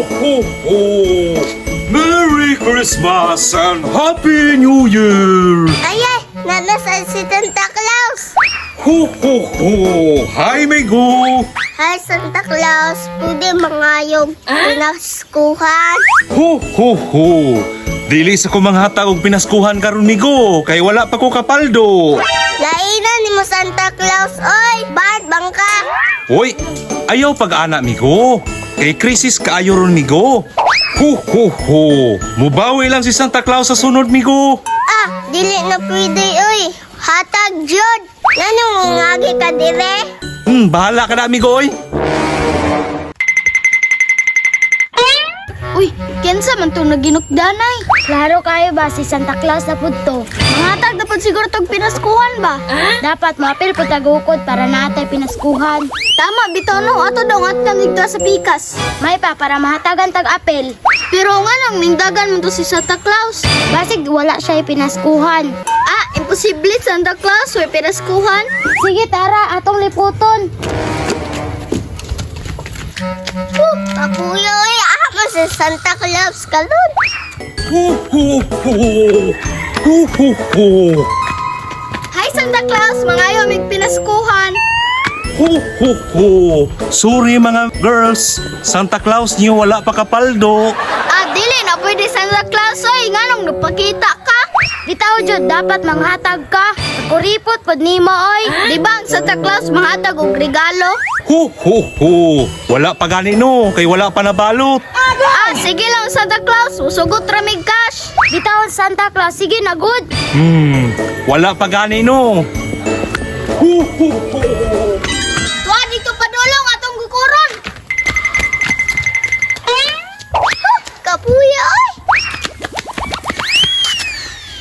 Ho, ho, ho! Merry Christmas and Happy New Year! Ay, ay, nanasan si Santa Claus. Ho, ho, ho! Hi, Migo! Hi, Santa Claus. Pwede mga yung pinaskuhan. Ho, ho, ho! Dili sa ko manghatag og pinaskuhan karon, Migo, kay wala pa ko kapaldo. Lainan ni mo Santa Claus, oy. Ba't bangka? Hoy, ayaw pag-ana, Migo. Kay krisis kaayo ron, Migo. Ho, ho, ho! Mubawi lang si Santa Claus sa sunod, Migo. Ah, dili na pwede, oy. Hatag jud. Nanong ngagi ka dire? Bahala ka na, amigo, oy. Uy, kinsa man tong naginukdanay? Klaro kayo ba si Santa Claus na pud to? Mangatag na pud siguro tog pinaskuhan ba? Dapat maapil pud tagukod para naatay pinaskuhan. Tama bitaw no, ato daw nga nang dito sa pikas. May pa para mahatagan tag apel. Pero nga nang ningdagan man to si Santa Claus. Basig wala siya pinaskuhan. Ah, imposible Santa Claus way pinaskuhan. Sige tara, atong liputon. Huh, kapuyo, oy. Ah, mo si Santa Claus karon. Ho, ho, ho! Ho, ho, ho! Hi Santa Claus, mangayo mig pinaskuhan. Ho, ho, ho! Sorry mga girls, Santa Claus niyo wala pa kapaldo. Ah, dili na pwede Santa Claus oy, nganong nagpakita ka? Bitaw jud dapat manghatag ka. Kuripot pod nimo oy. Di ba ang Santa Claus manghatag og regalo? Ho, ho, ho! Wala pa gani no, kay wala pa nabalot. Ah, sige lang Santa Claus, usugot ra mig cash. Bitaw Santa Claus, sige na good. Wala pa gani no. Ho, ho, ho! Tuwa dito padulong atong gukuron. Kapuyo, oy.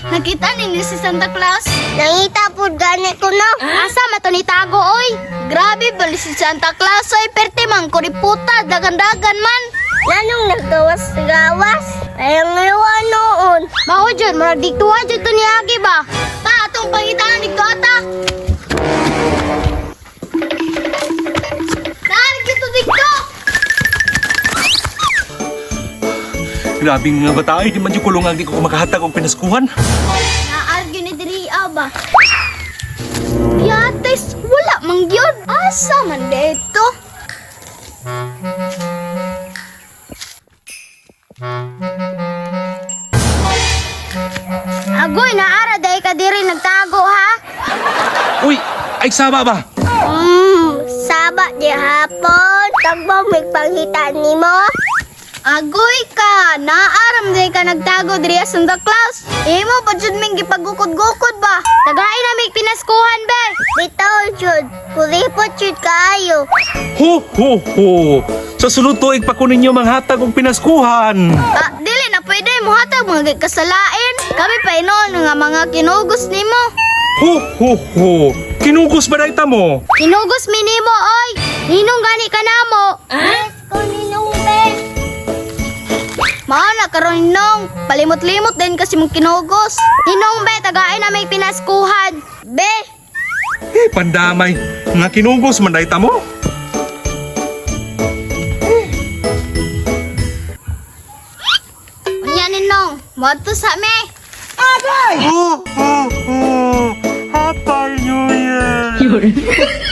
Nakita ninyo si Santa Claus? Nangita pud gani ko no. Asa man to nitago oy? Grabe ba si Santa Claus oy, perte man kuriputa, dagan-dagan man. Nanong naggawas-gawas? Ay, ang luwa noon. Mao jud murag diktuha jud to niagi ba? Ta atong pangitaan dito ata. Naar dito dito. Grabe nga bata, ay, di man yung kulungan, di ko makahatag og pinaskuhan. Naar gyud ni diri ba? Yates, wala man gyud. Asa man dito? Agoy naara dai ka diri nagtago ha? Uy, ay saba ba? Saba di hapon. Tagbo may pangita nimo. Agoy ka, naaram day ka nagtago diri sa Santa Claus. Imo pa jud ming gipagukod-gukod ba? Tagain na mig pinaskuhan be. Bitaw jud, kuripot jud kaayo. Ho, ho, ho! Sa sunod tuig pa ko ninyo manghatag og pinaskuhan. Ah, dili na pwede mohatag mga kasalain. Kami pa inon nga mga kinugos nimo. Ho, ho, ho! Kinugos ba dayta mo? Kinugos mi nimo oy. Ninong gani ka namo. Yes, ko ninong be. Mao na karon ninong, palimot-limot din kasi mong kinugos. Ninong be tagain na mig pinaskuhan. Be, Eh, pandamay. Nga kinugos man dayta mo? unya ninong, moadto sa me. Ho, ho, ho! Happy New Year!